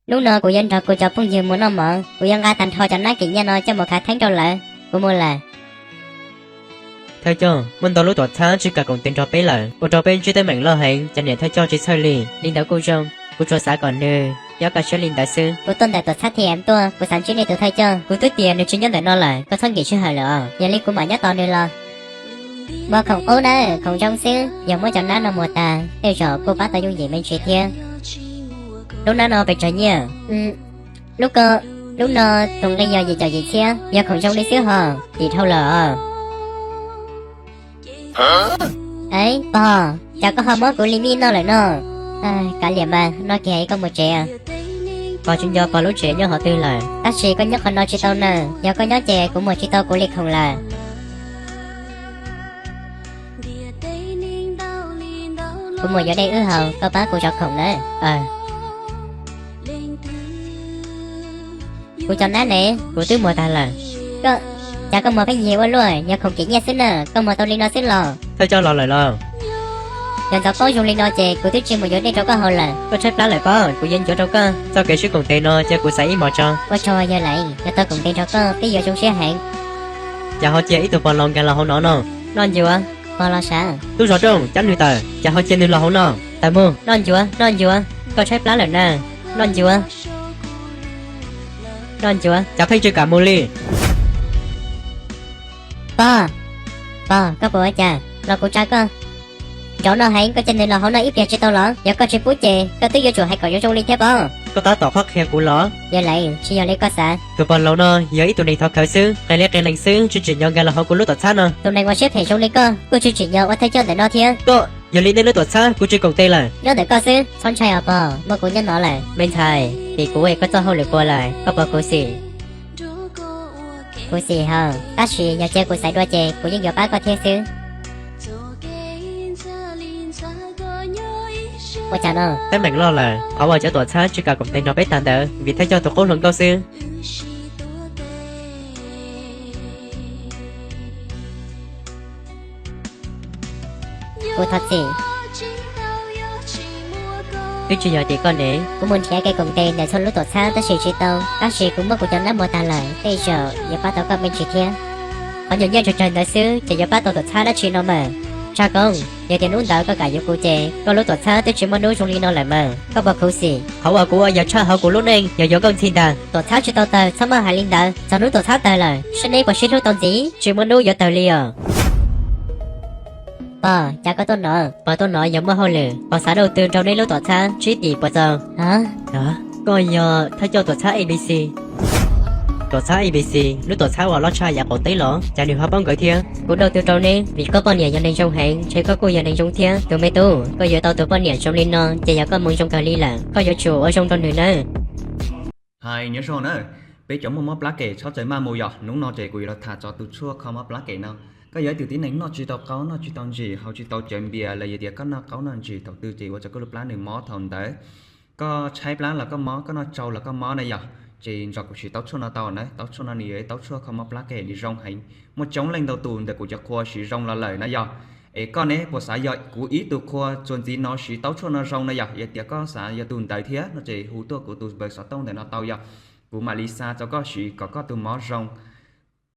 Hnub no kuv yuav nrog kuv cov phooj ywg mus noj mov, kuv yuav nqa tag nrho cov nab kim nyiaj no coj mus khav theeb rau lawv. Kuv mus lawm. Thawj coj, muaj ntau lub tuam txhab tsis kam koom tes nrog peb lawm, ua rau peb ntsib teeb meem loj heev, cov niam thawj coj tsis txhawj li. Li ntawd kuj zoo, kuv tsuas xav kom nws nyob kaj siab li ntawd xwb. Kuv tuaj ntawm tuam txhab thiab tuaj, kuv xav ntsib nej tus thawj coj. Kuv twb tias nws tsis nyob ntawm no lawm, koj txhob nkim sij hawm lawm os, yog li kuv mam nyob tos nws los. Muaj khoom qub nawb, khoom zoo xwb, yog muab cov nab no muag tag, tej zaum kuj pab tau yooj yim me ntsis thiab. Lub nab no pes tsawg nyiaj? Lub ko, lub no tus nqi yog yim caum yim txhiab, yog khoom zoo li xwb hos, yim dhau lawm os. Ev, pog, cas koj ho muab kuv li mij noj lawm no? Kav liam mas, noj kiag koj mus tsev. Pog tsis nco pog lub tsev nyob qhov twg lawm, tab sis koj nyob qhov no tsis tau na, yog koj nyob ces kuv mus tsis tau kuv li khoom lawm. Kuv mus yuav dej wb haus, koj pab kuv zov khoom nawb. Kuv cov nab ne, kuv twb muag tag lawm. Cas koj muag pheej yig ua luaj, yog khoom kim nyiaj xwb na, koj muag tau li no xwb los? Thawj coj los lawm los? Yog ntxov paub zoo li no ces kuv twb tsis mus yuav dej rau koj haus lawm. Koj tshaib plab lawm pob, kuv yuav ncuav rau koj. Txoj kev sib koom tes no cia kuv xaiv ib hmos tso. Ua tsaug yawg Leev, yog tau koom tes nrog koj peb yuav zoo siab heev. Cas ho cia ib tug pog laus nkag los hauv no no? Noj ncuav, pog los sav. Tub zov rooj, cab nws tawm, cas ho cia nws los hauv no? Tawm mus, noj ncuav, noj ncuav, koj tshaib plab lawm na. Noj ncuav, noj ncuav, cas pheej tsis kam mus li? Pog, pog, koj puas ua cas? Los kuv tsa koj. Nrov no heev, koj cia nws los hauv no ib pliag tsis tau los? Yog koj tsis pub ces koj twb yuav tsum hais kom zoo zoo li thiab pob. Koj tab tom qhuab qhia kuv los? Yawg Leev, tsis yog li koj xav. Tus pog laus no yog ib tug neeg thov khawv xwb, qias li qias lees xwb, tsis tsim nyog nkag los hauv kuv lub tuam txhab no. Tus neeg uas siab phem zoo li koj kuj tsis tsim nyog ua thawj coj ntawm no thiab. Koj, yog li nej lub tuam txhab kuv tsis koom tes lawm. Nyob ntawm koj xwb, txhob ntshai os pog, muaj kuv nyob no lawm. Me ntxhais, vim kuv es koj txoj hauj lwm puas lawm, koj puas khuv xim? Khuv xim hos, tab sis yog cia kuv xaiv dua ces kuv yeej yuav pab koj thiab xwb. Ua cas no? Teeb meem loj lawm, qhov uas cov tuam txhab tsis kam koom tes nrog peb tag ntawd vim thawj coj tus qub hluas nkauj xwb. Kuv thov txim. Twb tsis yog tim koj ne. Kuv mus nrhiav kev koom tes ntawm txhua lub tuam txhab tab sis tsis tau, tab sis kuv muab kuv cov nab muag tag lawm, tej zaum yuav pab tau koj me ntsis thiab. Qhov nyuam nyiaj tsawg tsawg ntawd xwb ces yuav pab tau tuam txhab dab tsi no mas? Tsa koob, yog tias hnub ntawd koj kam yuav kuv ces koj lub tuam txhab twb tsis muaj hnub zoo li no lawm mas. Koj puas khuv xim? Qhov uas kuv ua yog tshaj hauv kuv lub neej yog yuav koj ntxhi ntag. Tuam txhab tsis tau tawg, txhob maj hais li ntawd. Txog hnub tuam txhab tawg lawm, seb neb puas sib hlub tau ntxiv, tsis muaj hnub yuav tawg li os. Pog, cas koj tuaj no? Pog tuaj no yog muaj hauj lwm, pog xav nug twg rau neb lub tuam txhab tsib tim puas txaus? Koj yog thawj coj tuam txhab A B C? Tuam txhab A B C, lub tuam txhab uas loj tshaj yav qaum teb los? Cas nws ho paub nkawd thiab? Kuv nug twg rau neb, vim koj poj niam yog neeg zoo heev, ntshe koj kuj yog neeg zoo thiab. Tus me tub, koj yuav tau tus poj niam zoo li no ces yog koj moo zoo kawg li lawm, koj yuav tsum ua zoo rau nws nawb. Hais nyob zoo na, peb cov muaj mob plab kem txhob txawm maj mus yom. Hnub no ces kuv yuav los tham txog tus tshuaj kho mob plab kem no. Koj yog ib tug tib neeg noj tsis tau qaub, noj tsis tau ntsim, haus tsis tau cawv npias, los yog tias koj noj qaub noj ntsim thaum twg ces ua rau koj lub plab nws mob thaum ntawd. Koj tshaib plab los koj mob, koj noj tsau los koj mob na yom, ces nrog kuv siv tau tshuaj no tau na. Tau tshuaj no nws yog ib tau tshuaj kho mob plab kem, nws zoo heev, muaj coob leej ntau tus ntawm kuv cov qhua siv zoo los lawm na yom. Es koj ne, puas xav yog kuv ib tug qhua txuas ntxiv no siv tau tshuaj no zoo na yom? Yog tias koj xav yog tus ntawd thiab no ces hu tuaj kuv tus npawb xov tooj ntawm no tau yom. Kuv mam li xa rau koj siv kom koj tus mob zoo.